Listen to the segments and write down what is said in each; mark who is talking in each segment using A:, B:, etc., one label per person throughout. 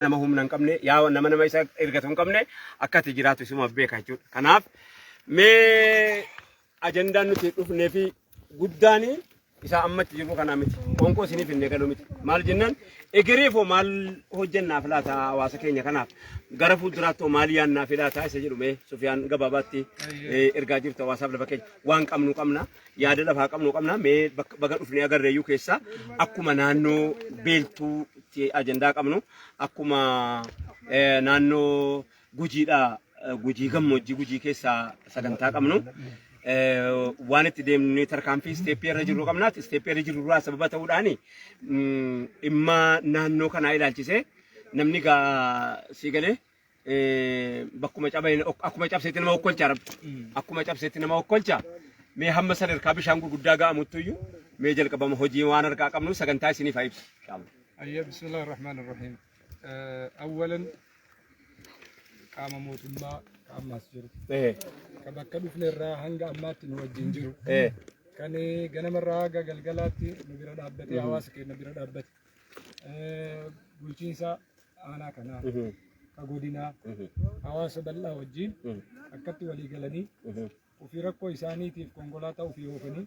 A: Nama humna hin qabne, yaa nama nama isa ergatu hin qabne, akka ati jiraatu isumaaf beeka jechuudha. Kanaaf mee ajandaan nuti dhufnee fi guddaan isaa ammatti jirru kanaa miti. Qoonqoo isiniif hin galu miti. Maal jennaan, egereef hoo maal hojjennaaf laata hawaasa keenya kanaaf, gara fuulduraatti hoo maal yaannaaf laata isa jedhu, mee Sufiyaan gabaabaatti ergaa jirtu hawaasaaf. Lafa keenya waan qabnu qabna, yaada lafaa qabnu qabna. Mee baga dhufnee agarreeyyuu keessaa akkuma naannoo beeltuutti ajandaa qabnu, akkuma naannoo Gujiidha, Gujii gammoojjii Gujii keessaa sagantaa qabnu, waan itti deemnu, tarkaanfii step irra jirru qabna. Step irra jirru irraa sababa ta'uudhaani dhimma naannoo kanaa ilaalchisee namni gaa si galee bakkuma cabeen akkuma cabseetti nama okkolcha, Rabbi akkuma cabseetti nama okkolcha. Mee hamma sadarkaa bishaan gurguddaa ga'amuttu iyyuu mee jalqabama hojii waan harkaa qabnu sagantaa isiniif haa ibsu inshallah.
B: Ayya, bismillah ar-Rahman ar-Rahim. Awwalan qaama mootummaa ka ammaas jiru. Ka bakka dhufne irraa hanga ammaatti nu wajjin jiru. Kan ganamarraa haga galgalaatti nu bira dhaabbatee, hawaasa keenya bira dhaabbate. Bulchiinsa aanaa kanaa, ka godinaa, hawaasa bal'aa wajjin akkatti walii galanii ofii rakkoo isaaniitiif konkolaataa ofii oofanii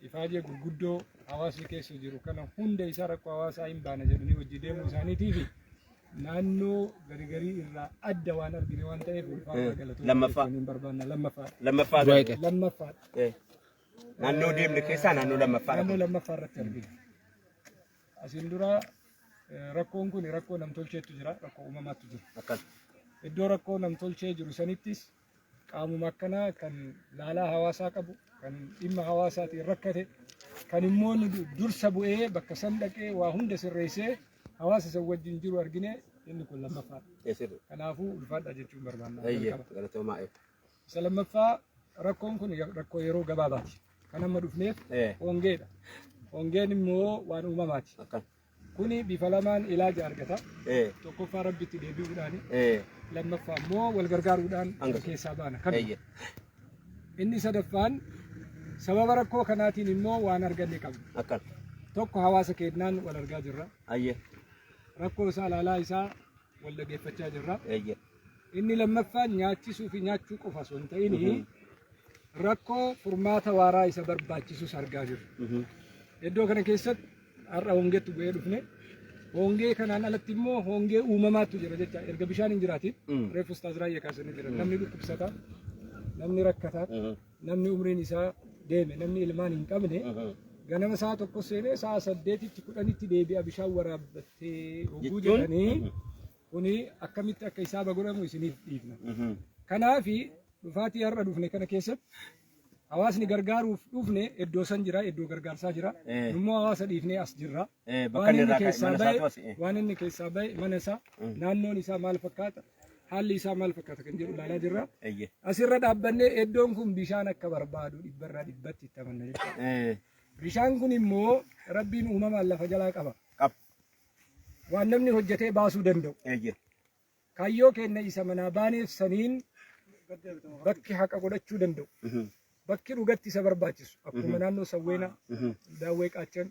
B: ifaajee gurguddoo hawaasni keessa jiru kana hunda isaa rakkoo hawaasaa hin baana jedhanii hojii deemuu isaaniitiif naannoo garigarii irraa adda waan argine waan ta'eef ulfaata galatoomuu
A: Lammaffaa.
B: jechuun hin barbaanna. Lammaffaa.
A: Lammaffaa.
B: Lammaffaa.
A: Naannoo deemne keessaa naannoo lammaffaa.
B: Naannoo lammaffaa irratti argina. Asiin dura rakkoon kun rakkoo namtolcheetu jira, rakkoo uumamaatu jira.
A: Akkas.
B: Iddoo rakkoo namtolchee jiru sanittis qaamuma akkanaa kan laalaa hawaasaa qabu, kan dhimma hawaasaatiin rakkate, kan immoo nu dursa bu'ee bakka san dhaqee waa hunda sirreessee hawaasa san wajjin jiru argine, inni kun lammaffaadha.
A: Sirri.
B: Kanaafuu ulfaadha jechuun barbaanna.
A: Ayyee
B: Jalqaba.
A: galatoomaa.
B: Isa lammaffaa, rakkoon kun rakkoo yeroo gabaabaati. Kan amma dhufneef hongeedha. Hongeen immoo waan uumamaati.
A: Akkas.
B: Kuni bifa lamaan ilaaja argata. Tokkoffaa Rabbitti deebi'uudhaani. Lammaffaa immoo wal gargaaruudhaan keessaa baana. Kanuma. Inni sadaffaan, sababa rakkoo kanaatiin immoo waan arganne qabna.
A: Akkas.
B: Tokko, hawaasa keenyaan wal argaa jirra. Rakkoo isaa ilaalaa isaa wal dhageeffachaa jirra. Inni lammaffaan, nyaachisuu fi nyaachuu qofa osoo hin ta'in rakkoo furmaata waaraa isa barbaachisus argaa jirra. Iddoo kana keessatti har'a hongeetti bu'ee dhufne. Hongee kanaan alatti immoo hongee uumamaatu jira jecha, erga bishaan hin jiraatin reefu Ustaaz Raayyaa kaasanii jiran, namni dhukkubsataa, namni rakkataa, namni umriin isaa deeme, namni ilmaan hin qabne ganama sa'a 1 seenee sa'a 8tti 10tti deebi'a bishaan waraabbattee hogguu
A: Jechuun?
B: jedhanii, kuni akkamitti akka hisaaba godhamu isiniif dhiifna. Kanaafi dhufaatii har'a dhufne kana keessatti hawaasni gargaaruuf dhufne iddoo san jira, iddoo gargaarsaa jira. Immoo hawaasa dhiifnee as jirra.
A: Bakka
B: Waan
A: inni
B: inni
A: irraa ka'e
B: keessaa
A: mana
B: bahe,
A: isaatu as.
B: waan inni keessaa bahe, mana isaa, naannoon isaa maal fakkaata, haalli isaa maal fakkaata kan jedhu ilaalaa jirra. Asirra dhaabbannee iddoon kun bishaan akka barbaadu dhibbarraa dhibbatti itti amanna jechuudha. Bishaan kun immoo Rabbiin uumamaan lafa jalaa qaba.
A: Qaba.
B: Waan namni hojjetee baasuu danda'u. Kaayyoo keenya isa manaa baaneef saniin bakki haqa godhachuu danda'u. Bakki dhugatti isa barbaachisu akkuma naannoo Sawweenaa, Daawwee Qaachan,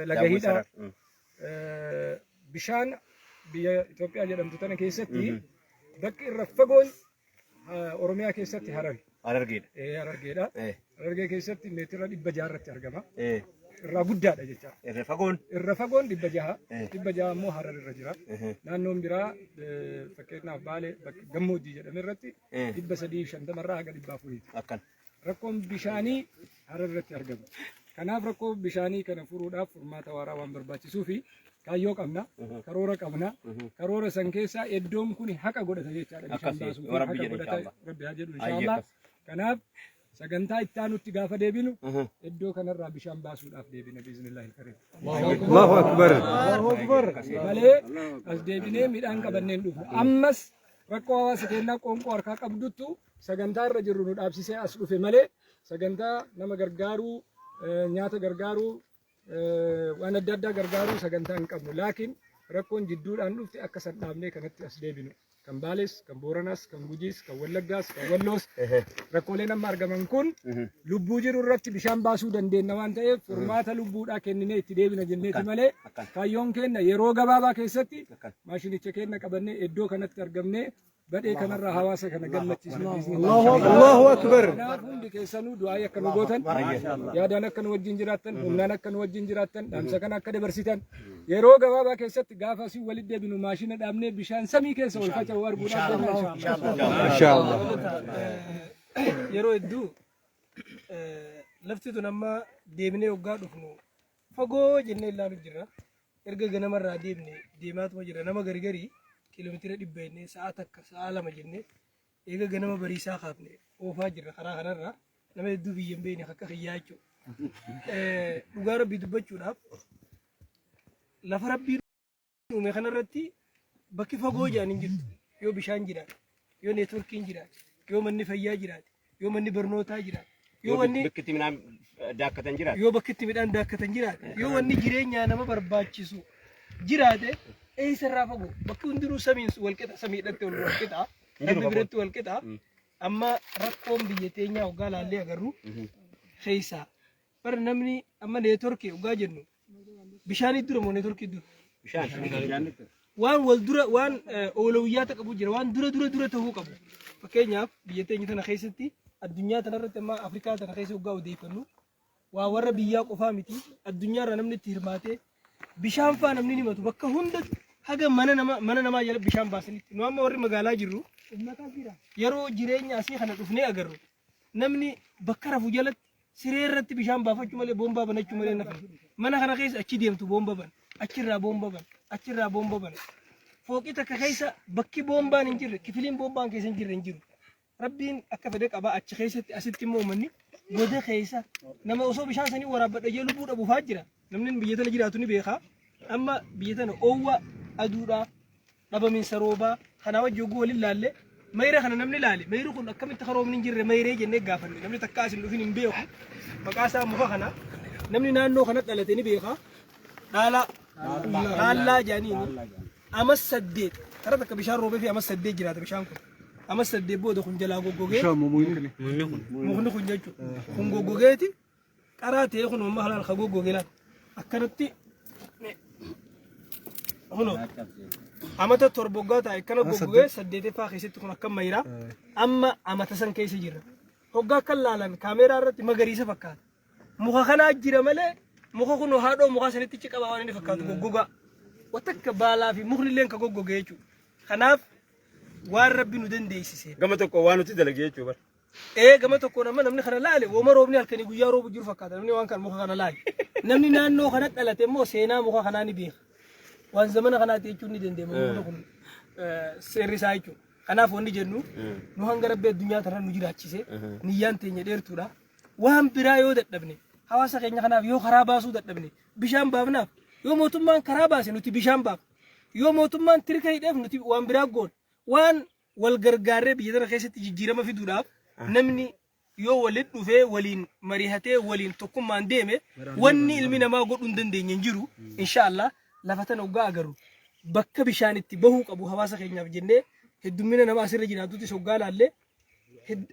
B: Laga
A: Daawwee
B: Hidhaa,
A: Sarar.
B: Bishaan biyya Itoophiyaa jedhamtu tana keessatti bakki irra fagoon Oromiyaa keessatti Harari.
A: Harargeedha.
B: Harargeedha. Harargee keessatti meetira 600 irratti argama. Irraa guddaadha jecha.
A: Irra fagoon.
B: Irra fagoon 600. 600 immoo Harar irra jira. Naannoon biraa, fakkeenyaaf Baalee bakki gammoojjii jedhame irratti 350 irraa haga 400ti.
A: Akkan.
B: Rakkoon bishaanii Harar irratti argama. Kanaaf rakkoo bishaanii kana furuudhaaf furmaata waaraa waan barbaachisuu fi kaayyoo qabna, karoora qabna. Karoora san keessaa iddoon kun haqa godhata jechaadha. Bishaan
A: Akkasii,
B: baasuu
A: yoo Rabbi
B: haqa
A: jedhe
B: godhata,
A: inshallah.
B: Rabbi haa jedhu
A: Ayyee,
B: inshallah.
A: akkas.
B: Kanaaf sagantaa itti aanutti gaafa deebinu iddoo kanarraa bishaan baasuudhaaf deebina biiznillahi kariim.
C: Allahu Akbar.
B: Malee as deebinee midhaan qabannee hin dhufnu. Ammas rakkoo hawaasa keenyaa qoonqoo harkaa qabduttu sagantaa irra jirru nu dhaabsisee as dhufe malee sagantaa nama gargaaruu, nyaata gargaaruu, waan adda addaa gargaaruu sagantaa hin qabnu. Laakiin rakkoon jidduudhaan dhufte akka san dhaabnee kanatti as deebinu. Kan Baalees, kan Booranaas, kan Gujiis, kan Wallaggaas, kan Walloos rakkooleen amma argaman kun lubbuu jiru irratti bishaan baasuu dandeenya waan ta'eef furmaata lubbuudhaa kenninee itti deebina jenneeti malee kaayyoon keenya yeroo gabaabaa keessatti maashinicha keenya qabannee iddoo kanatti argamnee badhee kanarraa hawaasa kana gammachiisna.
C: Allahu Akbar.
B: Kanaaf hundi keessanuu du'aayii akka nu gootan, yaadaan akka nu wajjin jiraattan, humnaan akka nu wajjin jiraattan, dhaamsa kana akka dabarsitan, yeroo gabaabaa keessatti gaafa asii walitti deebinu maashina dhaabnee bishaan samii keessa ol faca'u arguudhaaf deemna
C: Inshallah.
D: Yeroo hedduu lafti tun amma deemnee hoggaa dhufnu fagoo jennee ilaalu jirra. Erga ganamarraa deemne deemaatuma jira. Nama gargarii kiiloomeetira 100 jennee sa'a 1 sa'a 2 jennee eega ganama bariisaa kaafne oofaa jirra karaa kanarra. Nama hedduu biyya hin beekne akka kiyyaa jechuudha. Dhugaa Rabbii dubbachuudhaaf lafa Rabbii uume kanarratti bakki fagoo jedhan hin jirtu. Yoo bishaan jiraate, yoo neetworkiin jiraate, yoo manni fayyaa jiraate, yoo manni barnootaa jiraate, yoo wanni
A: bakki itti midhaan daakkatan jiraate.
D: Yoo bakki itti midhaan daakkatan jiraate, yoo wanni jireenyaa nama barbaachisu jiraate, eessarraa fagoo? Bakki hundinuu samiin wal qixa, samiidhatti wal qixa, Rabbi biratti wal qixa. Amma rakkoon biyya teenyaa hoggaa laallee agarru keessaa bar namni amma neetworkii hoggaa jennu bishaanii dura moo neetworkii dura?
A: Bishaan.
D: Waan wal dura waan oolawiyyaata qabu jira, waan dura dura dura ta'uu qabu. Fakkeenyaaf biyya teenya tana keessatti, addunyaa tanarratti, amma Afrikaa tana keessa hoggaa odeeffannu waa warra biyyaa qofaa miti, addunyaarra namni itti hirmaatee bishaan faa namni himatu bakka hundatti haga mana nama mana namaa jala bishaan baasanitti. Nu amma warri magaalaa jirru yeroo jireenya asii kana dhufnee agarru namni bakka rafu jalatti siree irratti bishaan baafachuu malee, boombaa banachuu malee nafa. Mana kana keessa achi deemtu boomba ban, achirraa boomba ban, achirraa boomba ban. Fooqii takka keessa bakki boombaan hin jirre, kifiliin boombaan keessa hin jirre hin jiru. Rabbiin akka fedhe qaba achi keessatti. Asitti immoo uummanni goda keessa nama osoo bishaan sanii waraabbadha jee lubbuu dhabuufaa jira. Namni biyya tana jiraatu ni beeka. Amma biyya tana oowwa aduudhaa, dhabaminsa roobaa kanaa wajji hogguu waliin laalle, mayra kana namni laale, mayri kun akkamitti karoomni hin jirre mayree jennee gaafanne. Namni takka as hin dhufin hin beeku maqaa isaa. Muka kana namni naannoo kana dhalate ni beeka. Dhaalaa dhaallaa jedhaniini. Ama 8 kara takka bishaan roobee fi ama 8 jiraata bishaan kun. Ama 8 booda kun jalaa goggogee, mukni kun jechuudha, kun goggogeeti qaraa ta'ee kun amma halaal ka goggoge laal akkanatti kunoo amata 7 waggaa ta'e akkana goggogee saddeeteffaa keessatti kun akka mayraa. Amma amata san keessa jirra. Hoggaa akka laalan kaameeraa irratti magariisa fakkaata. Muka kanaa jira malee muka kun haadhoo mukaa sanitti ciqaba waan inni fakkaatu goggogaa. Watakka baalaa fi mukni illee ka goggoge jechuudha. Kanaaf waan Rabbi nu dandeessise.
A: Gama tokko waan nuti dalage jechuudha bara.
D: Ee, gama tokkoon amma namni kana laale wooma roobni halkanii guyyaa roobu jiru fakkaata namni waan kana muka kana laale. Namni naannoo kana dhalate immoo seenaa muka kanaa ni beeka. Waan zamana kanaati jechuun ni danda'ama mukni kun seerri isaa jechuudha. Kanaaf wanni jennu nu hanga Rabbi addunyaa tana nu jiraachise niyyaan teenya dheertuudha. Waan biraa yoo dadhabne, hawaasa keenya kanaaf yoo karaa baasuu dadhabne bishaan baafnaaf. Yoo mootummaan karaa baase nuti bishaan baafna. Yoo mootummaan tirka hidheef nuti waan biraa goona. Waan wal gargaarree biyya tana keessatti jijjiirama fiduudhaaf namni yoo walitti dhufee, waliin mari'atee, waliin tokkummaan deeme, wanni ilmi namaa godhuu hin dandeenye hin jiru. Inshaallah lafa tana hoggaa agarru bakka bishaan itti bahuu qabu hawaasa keenyaaf jennee, heddummina nama asirra jiraatutti hoggaa laallee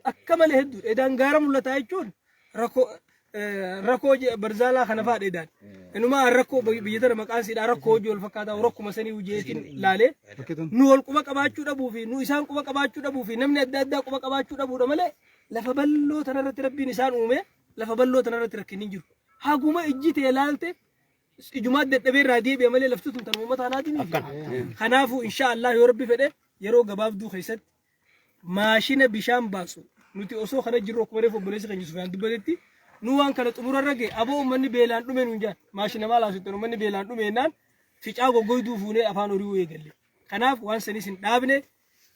D: akka malee hedduudha. Edaan gaara mul'ataa jechuun rakkoo rakkoo barzaalaa kana fa'aadha edaan. Inumaa rakkoo biyya tana maqaan siidhaa rakkoo hojii wal fakkaataa rakkuma sanii hujeetiin laalee nu wal quba qabaachuu dhabuu fi nu isaan quba qabaachuu dhabuu fi namni adda addaa quba qabaachuu dhabuudha malee lafa bal'oo tanarratti Rabbiin isaan uume, lafa bal'oo tanarratti rakkinni hin jiru. Haguma ijji ta'e laalte ijumaa dadhabee irraa deebi'a malee lafti tun tan uummata kanaatiin miti. Kanaafuu insha Allah yoo Rabbi fedhe yeroo gabaabduu keessatti maashina bishaan baasu nuti osoo kana jirru, akkuma reefu obboleessi keenya Sufiyaan dubbatetti, nu waan kana xumurarra ga'e. Aboo, uummanni beelaan dhume nuun jaan, maashina maal haasoftan, uummanni beelaan dhume jennaan ficaa goggoyduu fuunee afaan horii eegalle. Kanaaf waan sanis hin dhaabne,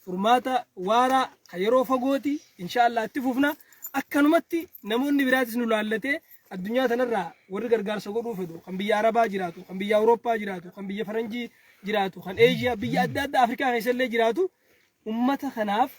D: furmaata waaraa kan yeroo fagooti insha Allah itti fufna. Akkanumatti namoonni biraatis nu laallatee addunyaa tanarraa warri gargaarsa godhuu fedhu, kan biyya Arabaa jiraatu, kan biyya Awurooppaa jiraatu, kan biyya Faranjii jiraatu, kan Eeshiyaa, biyya adda addaa Afrikaa keessallee jiraatu, ummata kanaaf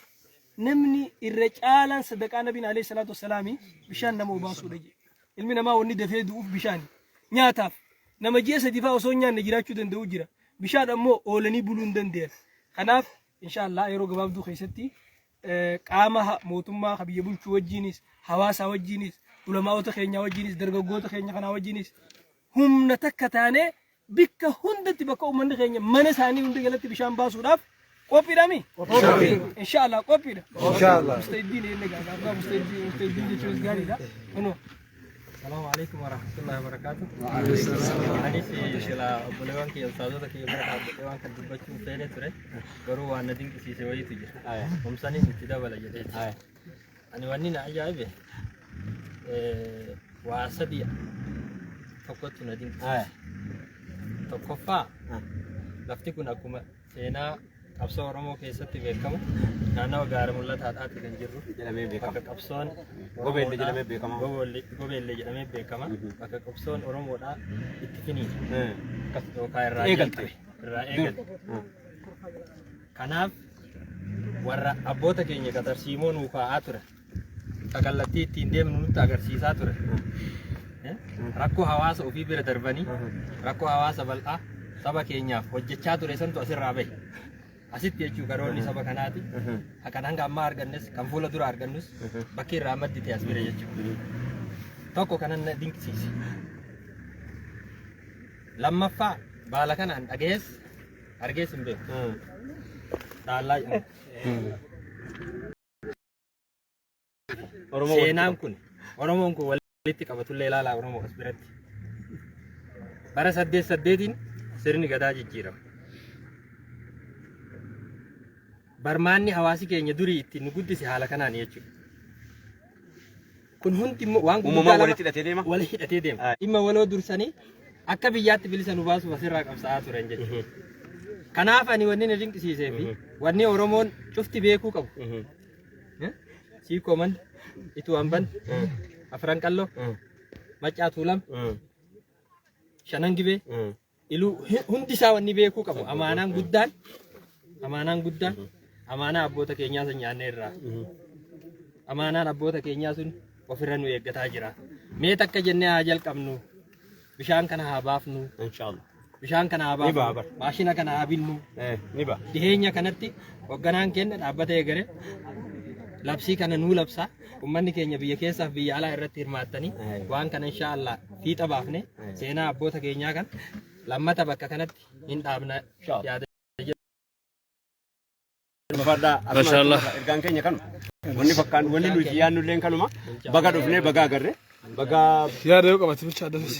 D: namni irra caalaan sadaqaa nabiin alayhi salaatu wassalaami bishaan nama obaasuudha jedhe. Ilmi namaa wanni dafee du'uuf bishaani. Nyaataaf nama ji'a 3 fa'aa osoo hin nyaanne jiraachuu danda'u jira. Bishaan ammoo oolanii buluu hin danda'an. Kanaaf Inshaallah yeroo gabaabduu keessatti qaama mootummaa ka biyya bulchuu wajjiinis, hawaasaa wajjiinis, ulamaa'ota keenyaa wajjiinis, dargaggoota keenya kanaa wajjiinis humna takka taanee bikka hundatti bakka uummanni keenya mana isaanii hunda jalatti bishaan baasuudhaaf qophiidhaami? Inshaallah qophiidha.
C: Inshaallah.
D: Mustahiddiin inni gaafa mustahiddiin mustahiddiin jechuunis gaariidha. Kunoo.
E: Salaamu alaikum warahmatullahi wabarakatuh. Anis sila obboleewwan kiyya ustaazota kiyya bira dhaabbadhee waan kan dubbachuun feene ture garuu waan na dinqisiise wayiitu jira. Humsanis itti dabala jedheeti. Ani wanni na ajaa'ibe waa sadii tokkotu na dinqisiise. Tokkoffaa, lafti kun akkuma seenaa qabsoo Oromoo keessatti beekamu naannawa gaara mul'ataadhaati kan jirru.
A: Jedhamee beekama.
E: Bakka qabsoon
A: Gobeellee jedhamee beekama.
E: Gobeellee jedhamee beekama. Bakka qabsoon Oromoodhaa itti finiine. Yookaan irraa
A: Eegalte.
E: jalqabe. Irraa eegalte. Kanaaf warra abboota keenya ka tarsiimoo nuu kaa'aa ture. Ka kallattii ittiin deemnu nutti agarsiisaa ture. Rakkoo hawaasa ofii bira darbanii rakkoo hawaasa bal'aa saba keenyaaf hojjechaa ture santu asirraa bahe. Asitti jechuu karoorri saba kanaati. Kan hanga ammaa argannes kan fuula dura argannus bakki irraa maddite as bira jechuudha. Tokko kanan na dinqisiise. Lammaffaa, baala kanaan dhagayees argees hin beeku. Dhaallaa jedhama.
A: Oromoo
E: Seenaan kun Oromoon kun walitti qabatullee ilaalaa Oromoo as biratti. Bara 88n sirni gadaa jijjiirame. Barmaanni hawaasi keenya durii ittiin nu guddise haala kanaan jechuudha. Kun hundi immoo waan
A: Uumamaan
E: gurguddaa lama
A: walitti hidhatee deema.
E: Wal hidhatee deema. Dhimma waloo dursanii akka biyyaatti bilisa nu baasuuf asirraa qabsaa'aa turan jechuudha. Kanaaf ani wanni na dinqisiisee fi wanni Oromoon cufti beekuu qabu. Siikoo mandi, Ituu Amban, Afran Qalloo, Maccaa Tuulam, Shanan Gibee, Iluu hundi isaa wanni beekuu qabu amaanaan guddaan amaanaan guddaan amaanaa abboota keenyaa san nyaannee irraa. Amaanaan abboota keenyaa sun ofirra nu eeggataa jira. Mee takka jennee haa jalqabnu. Bishaan kana haa baafnu.
A: Inshallah.
E: Bishaan kana haa
A: Ni ba'a
E: baafnu.
A: bara.
E: Maashina kana haa binnu.
A: Ni ba'a.
E: Dhiheenya kanatti hoogganaan keenya dhaabbata eegale labsii kana nuu labsa. Uummanni keenya biyya keessaaf biyya alaa irratti hirmaattanii waan kana insha Allah fiixa baafne seenaa abboota keenyaa kan lammata bakka kanatti hin dhaabna yaada.
A: Ulfaadhaa.
F: Mashallah.
A: Ergaan keenya kanuma. Wanni fakkaan wanni nuti yaadnu illee kanuma. Baga dhufnee baga agarre. Baga
C: Yaada yoo qabate bicha addafis.